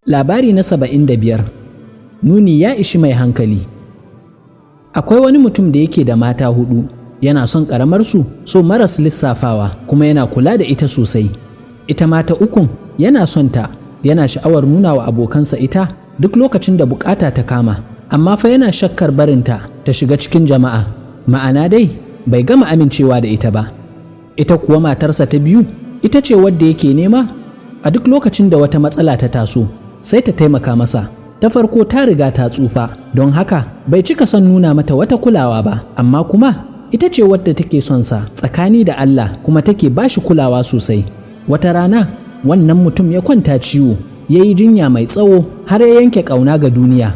Labari na 75. Nuni ya ishi mai hankali. Akwai wani mutum da yake da mata hudu, yana son ƙaramarsu so maras lissafawa, kuma yana kula da ita sosai. Ita mata ukun yana son ta, yana sha'awar nuna wa abokansa ita duk lokacin da bukata ta kama, amma fa yana shakkar barinta ta shiga cikin jama'a, ma'ana dai bai gama amincewa da ita ba. Ita kuwa matarsa ta biyu ita ce wadda yake nema a duk lokacin da wata matsala ta taso, sai ta taimaka masa. Ta farko ta riga ta tsufa, don haka bai cika son nuna mata wata kulawa ba, amma kuma ita ce wadda take son sa tsakani da Allah, kuma take ba shi kulawa sosai. Wata rana wannan mutum ya kwanta ciwo, ya yi jinya mai tsawo har ya yanke ƙauna ga duniya.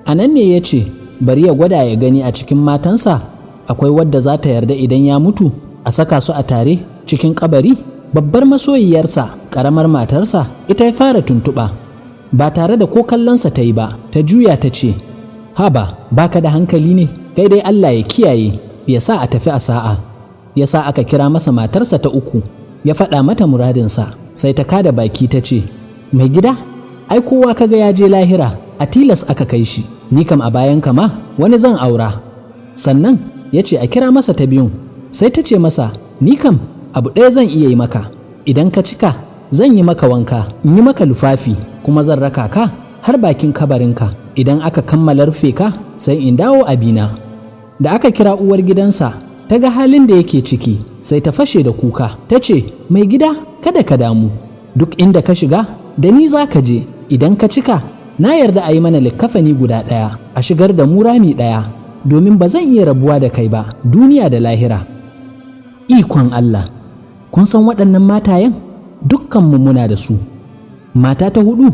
A nan ne ya ce bari ya gwada ya gani a cikin matansa akwai wadda za ta yarda idan ya mutu a saka su a tare cikin kabari. Babbar masoyiyarsa, ƙaramar matarsa, ita ya fara tuntuɓa. Ba tare da ko kallonsa ta yi ba, ta juya ta ce, "Haba, baka da hankali ne? Kai dai Allah ya kiyaye, ya sa a tafi a sa'a." Ya sa aka kira masa matarsa ta uku, ya faɗa mata muradinsa. Sai ta kada baki ta ce, "Mai gida, ai kowa kaga ya je lahira a tilas aka kai shi, ni kam a bayan kama wani zan aura." Sannan ya ce a kira masa ta biyun. Sai ta ce masa, "Ni kam abu ɗaya zan iya yi maka. Idan ka cika, zan yi maka wanka, in yi maka lufafi, kuma zan raka ka har bakin kabarinka. Idan aka kammala rufe ka, sai in dawo abina." Da aka kira uwar gidansa, ta ga halin da yake ciki, sai ta fashe da kuka, ta ce, "Mai gida, kada ka damu, duk inda ka shiga da ni za ka je. Idan ka cika, na yarda a yi mana likkafani guda ɗaya, a shigar da mu rami ɗaya, domin ba zan iya rabuwa da kai ba duniya da lahira." Ikon Allah! Kun san waɗannan matayen dukkanmu muna da su. Mata ta hudu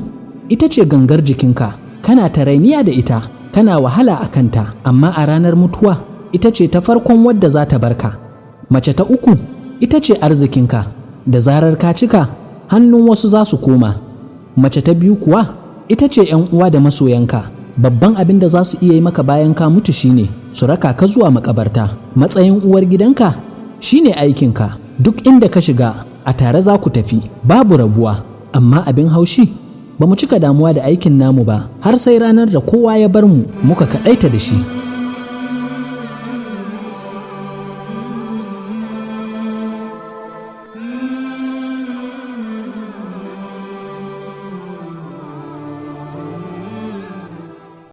ita ce gangar jikinka, kana tarainiya da ita, kana wahala a kanta, amma a ranar mutuwa ita ce ta farkon wadda za ta barka. Mace ta uku ita ce arzikinka, da zarar ka cika, hannun wasu za su koma. Mace ta biyu kuwa ita ce ‘yan uwa da masoyanka. Babban abin da za su iya yi maka bayan ka mutu shine su raka ka zuwa makabarta. Matsayin uwar gidanka shine aikinka, duk inda ka shiga a tare za ku tafi, babu rabuwa. Amma abin haushi, ba mu cika damuwa da aikin namu ba har sai ranar da kowa ya bar mu muka kaɗaita da shi.